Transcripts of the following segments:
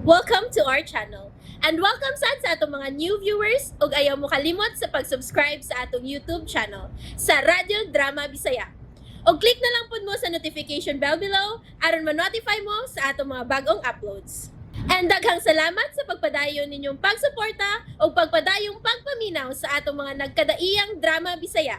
Welcome to our channel. And welcome sad sa atong mga new viewers ug ayaw mo kalimot sa pag-subscribe sa atong YouTube channel sa Radyo Drama Bisaya. Og click na lang pud mo sa notification bell below aron ma-notify mo sa atong mga bagong uploads. And daghang salamat sa pagpadayon ninyong pagsuporta ug pagpadayong pagpaminaw sa atong mga nagkadaiyang drama Bisaya.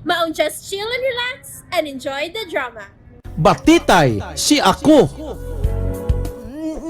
Maong just chill and relax and enjoy the drama. Batitay si ako.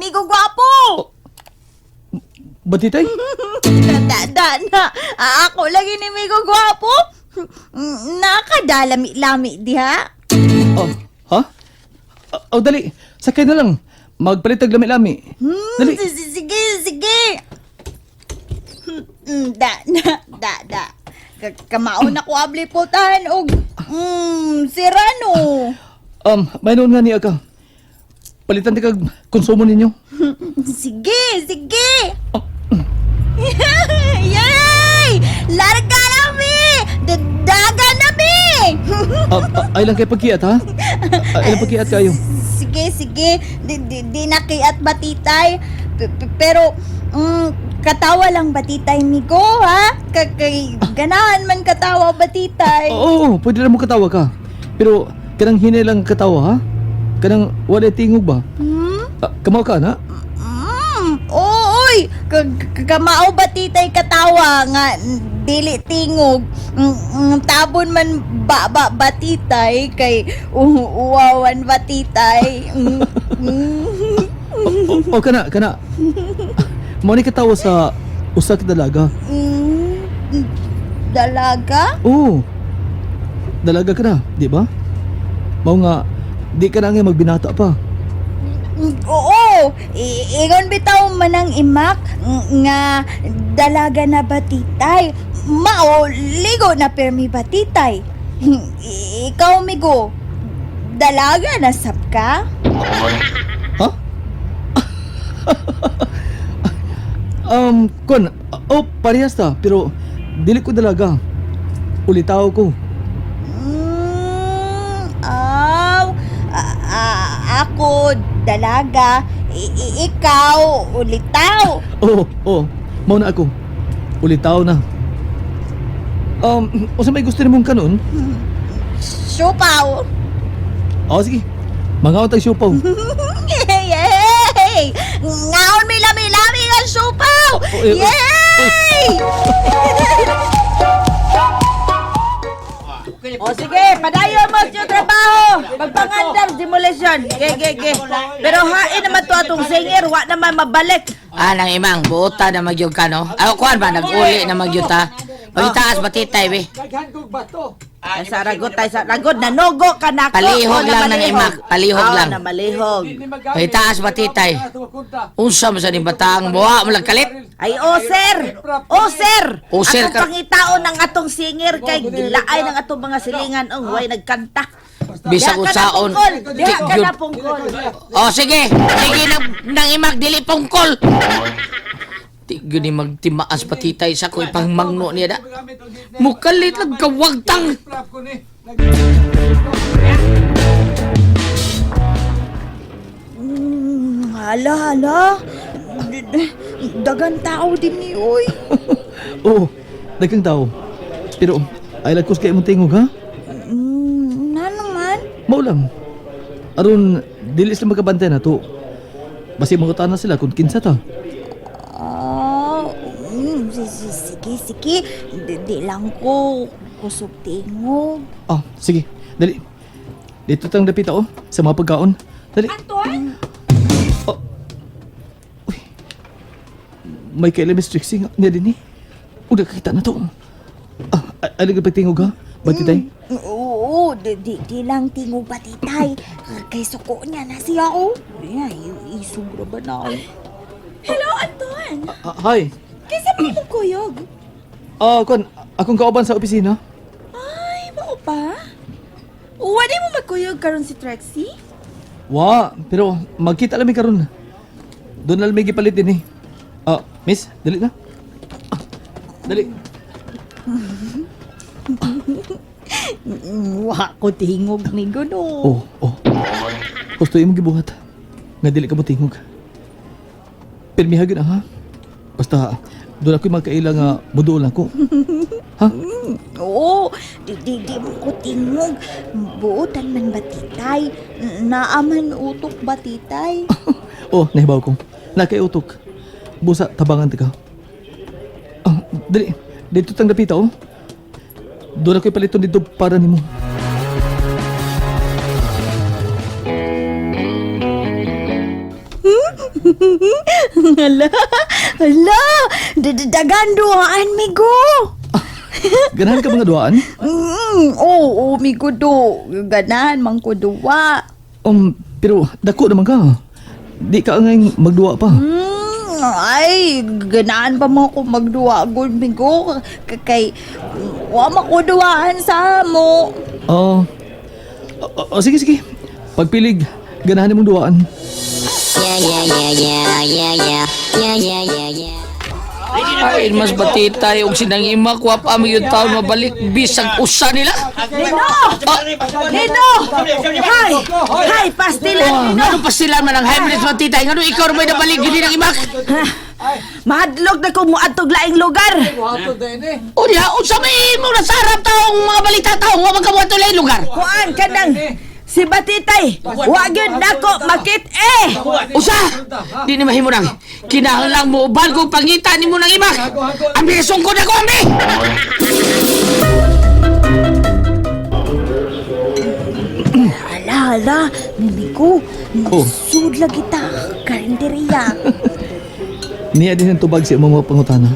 Migo gwapo! Batitay? Da, da, na. Ah, ako lagi ni Migo gwapo. Nakadalami-lami diha. Oh, ha? Oh, dali. Sakay na lang. Magpalit tag lami-lami. Dali. Sige, sige. Da, na, da, da. Kamao na ko abli putahan og sirano. May noon nga niya ka. Palitan ti kag konsumo ninyo. Sige, sige. Oh. Yay! Larga na mi! Daga na mi! Ay lang kay pagkiat ha? Ay lang pagkiat kayo. Sige, sige. Di na kiat batitay. Pero, katawa lang batitay, Migo, ha? Kay ganahan man katawa batitay. Oo, pwede na mo katawa ka. Pero kanang hinay lang katawa ha? Kanang wala tingog ba? Hmm? Kamao ka na? Oo, oy! Kamao batitay katawa nga dili tingog. Tabon man ba, ba batitay kay uwawan batitay. O, kana, kana. Mo ni katawa sa usa ka dalaga. Dalaga? Oo. Dalaga ka na, di ba? Mao nga, di ka na nga magbinata pa. Oo, ingon bitaw manang imak nga dalaga na batitay. Mao ligo na permi batitay. Ikaw migo, dalaga na sab ka? Ha? Kun, oh, parehas ta, pero dili ko dalaga. Ulitaw ko. Aw, ako dalaga, ikaw ulitaw. Oo, oh, mao na ako. Ulitaw na. Unsa may gusto nimong kanon? Siupaw. Oh, sige. Mangaon tag siupaw. Yay! Ngaon mi lami-lami ang siupaw! Oh, eh, oh, Yay! O sige, padayon mo sa trabaho. Pagpangandam, demolition. Ge, ge, ge. Pero hain naman to atong singer, wa naman mabalik. Ah, nang imang, buota na magyug ka, no? Ako, kuhan ba? Nag-uli na magyug ta. Pagitaas, batitay, be. Ay, sa ragot tayo sa ragot, nanugo ka na ako. Palihog O, lang na ng malihog. imak, palihog Oo, lang. na malihog. Pagitaas, batitay. Unsa mo sa ning bataang buha mo lang kalit. Ay, o sir! O sir! O, sir, Atong pangitaon ng atong singer kay gilaay ng atong mga silingan. Oh, way nagkanta. Bisag Diha ka na usaon. pungkol. Diha ka na Gyud. pungkol. O, sige. Sige nang, nang imag, dili pungkol. Di gyud ni magtimaas patitay sa ko ipangmangno niya da. Mukalit lang kawagtang. Hala, hala. Dagan tao din ni, oy. Oo, daghang tao. Pero ay lagkos kay imong tingog ha? Na naman. Mao lang. Aron dili sila makabantay na to. Basi mangutana sila kung kinsa ta. Ah, sige, sige. Di lang ko kusog tingog. Ah, sige. Dali. Dito tang dapita oh, sa mga pagkaon. Dali. Anton? Oh. Uy. May kailan Miss Trixie nga niya din eh. Udah kita na to. Ah, ay lagi pagtingog ha. Batitay. Oo, di lang tingog batitay. Kay suko niya na siya oh. Ay, isugra ba na ako? Hello, Anton! Ah, hi. Kinsa man imong kuyog? Ah, kon, akong kauban sa opisina. Ay, mao pa? Wala mo magkuyog karon si Trexie? Wa, pero magkita lang mi karon. Doon lang may gipalit din eh. Ah, miss, dali na. Ah, dali. Wa ko tingog ni Guno. Oh. Gusto imong gibuhat. Nga dili ka mo tingog. Pirmiha gyud ha. Basta doon ako'y magkaila nga muduol ako. Ha? Oo, di, di, di mo ko tingog. Buotan man batitay. Naaman utok batitay. Oh, nahibaw ko. Nakay utok. Busa tabangan ta ka. Ah, dali. Dito tang dapita oh. Doon ako'y paliton dito para nimo. Hala, hala. Dagan duhaan, migo. Ganahan ka mga duaan? Oo, oh, migo do. Ganahan man ko duwa. Pero dako naman ka. Di ka ngay magduwa pa. Ay, ganahan pa mo ko magduwa, gud migo. Kay, wa ma ko duwaan sa mo. Oh. Oh, oh, sige sige. Pagpilig, ganahan nimong duwaan. Yeah, yeah, yeah, yeah, yeah, yeah, yeah, yeah, yeah, yeah. Ay, mas batitay og sinang imak wa pa mi yung taon mabalik bisag usa nila. Lino! Lino! Hay! Hay, pastilan, Oh, Lino! ngano pa sila man ang hybrid batitay? Ngano ikaw ra may nabalik gini ng imak? Mahadlok na ko muadtog laing lugar. Unya, unsa may imo nasarap taong mga balita taong wa man ka moadto laing lugar? Kuan kanang si Batitay. Wa gyud nako makit eh. Usa! Di ni mahimo nang. Kinahanglan mo uban kong pangita nimo ng imak. Ambi sungkod ako ambi. Hala, hala, migo. Oh. Sud lagi ta, karinderya. Niya din ang tubag sa imong mga pangutana.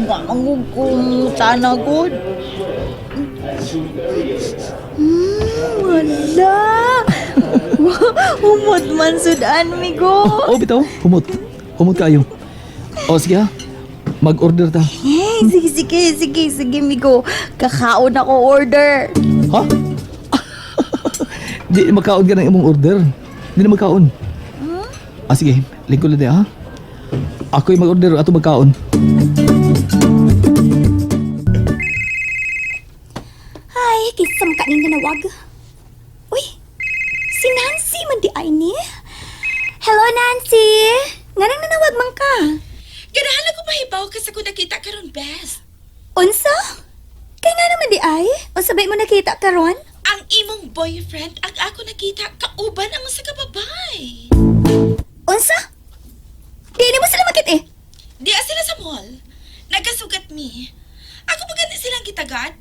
Mangug kong sana gud. Wala. Humot man sudan, migo. Oh, bitaw, humot. Humot kayo. Oh, sige ha. Mag-order ta. Hey, sige, sige, sige, sige, migo. Kakaon ako order. Ha? Di makaon ka ng imong order. Di na magkaon. Ah, sige. Lingkod lang di, ha? Ako'y mag-order ato magkaon. Ay, kinsa man kaning nanawag. Uy, si Nancy man di ay ni. Hello, Nancy. Nganong nanawag man ka? Ganahan lang ko mahibaw kasi ko nakita karon best. Unsa? Kay nga naman di ay? Unsa ba mo nakita karon? Ang imong boyfriend ang ako nakita kauban ang usa ka babay. Unsa? Di ni mo sila makit eh. Di sila sa mall. Nagkasugat mi. Ako pa gani silang gitagad.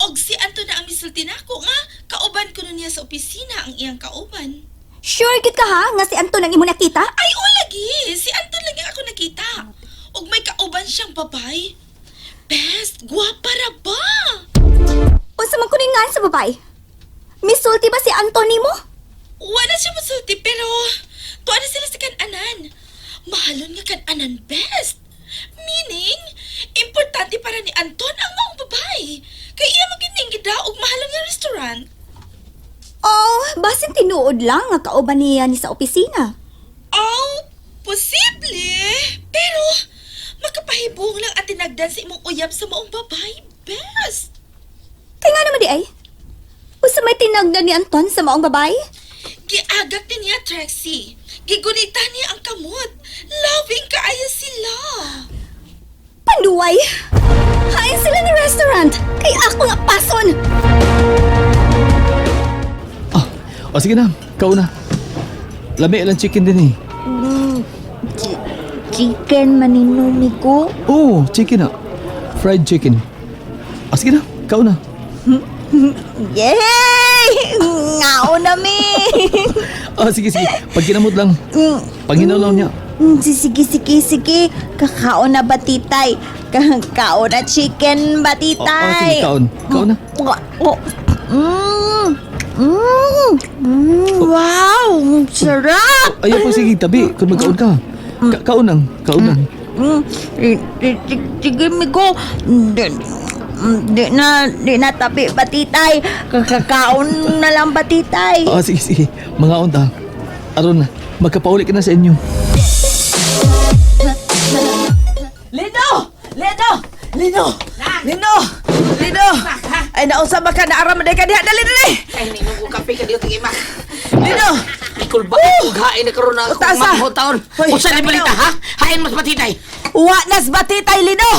Og si Anton na ang misulti nako nga kauban kuno niya sa opisina ang iyang kauban. Sure gid ka ha nga si Anton ang imo nakita? Ay, o lagi! Si Anton lang yung ako nakita. Og may kauban siyang babay. Best, guwapa ra ba? Unsa man kuning ngan sa babae? Misulti ba si Anton nimo? Wala siya masulti pero tuwa na sila sa kananan. Mahalon nga kananan best. Meaning, importante para ni Anton ang maong babae. Kay iya magining gida og mahalon nga restaurant. Oh, basin tinuod lang nga kauban niya ni sa opisina. Oh, posible. Pero, makapahibong lang at tinagdan sa imong uyab sa maong babae, best. Kay nga naman di ay? Unsa may tinagdan ni Anton sa maong babae? Giagak din niya, Trixie. Gigunita niya ang kamot. Loving kaayo sila. Panduway! Hain sila ni restaurant! Kay ako nga pason! Ah, oh, sige na. Kauna. Lami lang chicken din eh. Chicken manino, migo. Oh, chicken ah. Fried chicken. Ah, sige na. Kauna. Yay! Ngao na mi. Ah, sige, sige. Pag kinamot lang. Panginaw lang niya. Sige, sige, sige. Kakaon na batitay. Kakaon na chicken Oh, batitay. oh, sige, kaon. Kaon na. Oh. Wow! Ang sarap! Ayaw po, sige, tabi. Kung magkaon ka. Kaon lang. Kaon lang. Sige, migo. Di na tabi batitay. Kakaon na lang batitay. Ah, sige, sige. Mga ta. Aron, magkapauli ka na sa inyo. Lino! Lino! Lino! Lino! Lino! Ay, nausa ba ka? Naara man ka diha. Dali, dali! Ay, ninong ko kape ka diyo imak. Lino! Kulba, ug hain na karon na ako Utasa. maghotaon. Hoy, Usa ni balita ha? Hain mas batitay. Wa nas batitay lino.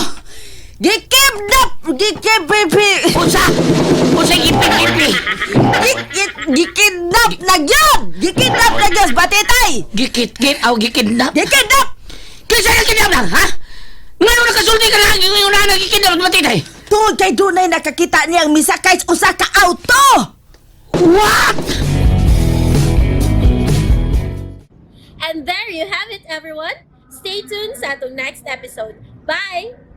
Gikidnap, gikipipi. Unsa? Unsa gipi-gipi? Gikidnap na gyud. Gikidnap na gyud batitay. Gikit-kit aw gikidnap? Gikidnap. Kinsa nang kidnap lang, ha? Ngano nakasulti ka lang yung una nagikidnap mas batitay? Tungod kay dunay nakakita niyang misakay sa usa ka auto. What? And there you have it, everyone. Stay tuned sa atong next episode. Bye!